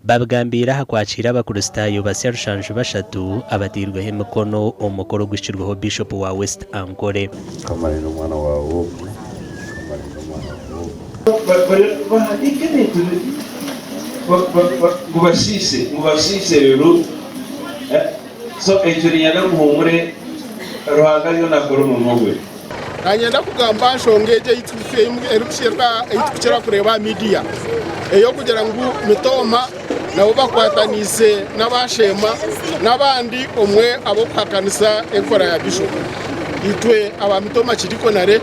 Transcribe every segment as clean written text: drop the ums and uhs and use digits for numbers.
Babigambiire aha kwakiira Abakristaayo basya rushanju bashatu abatairweho emikono omu mukoro oguhikirweho Bishopu wa West Ankole. Mukama arinda omwana waawe ogwo. Mukama arinda omwana waawe ogwo. Bahandiike ebintu ngu bashiishe, ngu bashiishe reero so ekyo niinyenda ngu muhuumure Ruhanga ariyo naakora omurimo gwe. Nanyenda kugamba aha nshonga egi ei turikukira kureeba aha midiya ey'okugira ngu Mitooma nabo bakwataniise n'aba Sheema n'abandi omwe ab'okuhakanisa enkora ya Bishopu. Itwe aba Mitooma Kidikonare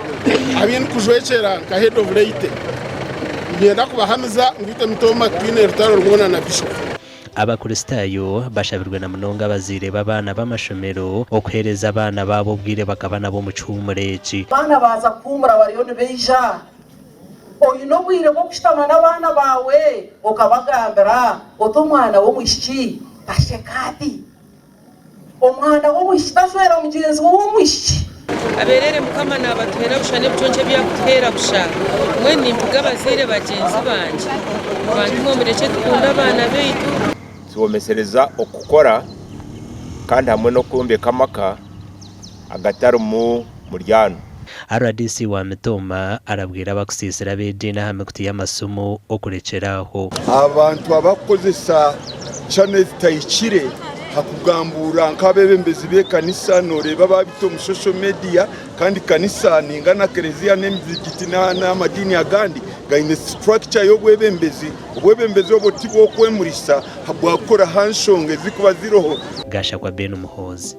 abu ndikujwekyera nka Head of Laity, niinyenda kubahamiza ngu itwe Mitooma titwine rutaro rwona na Bishopu. Abakristaayo bashabirwe na munonga abazaire b'abaana b'amashomero okuheereza abaana baabo obwire bakaba nabo omu kihuumuro eki. Abaana baaza kuhuumura bariyo nibaija. Oine obwire bw'okushutama n'abaana baawe okabagambira oti omwana w'omwishiki tasheka ati. Omwana w'omwishiki tashwera mugyenzi we ow'omwishiki. Abereere Mukama naabatuheera busha n'ebiconco ebi arikutuheera busha. Mbwenu nimpiga abazaire bagyenzi bangye, bantu mwe murekye tukunde abaana baitu. Twomesereza okukora kandi hamwe n'okwombeka amaka agatarimu muryano. Rdc wa Mitooma arabwire abakusiisira ab'ediini aha mikutu y'amasimu okurekyera aho. Abantu abarikukozesa channel ezitahikire ha kugambuura nk'abeebembezi b'ekanisa nooreeba baabita omu social media kandi kanisa ninga na kereziya n'emizigiti n'amadiini agandi gaine structure y'obwebembezi. Obwebembezi obwo tibw'okwemurisa bwakukora aha nshonga ezirikuba ziriho. Gashakwa Ben Muhoozi.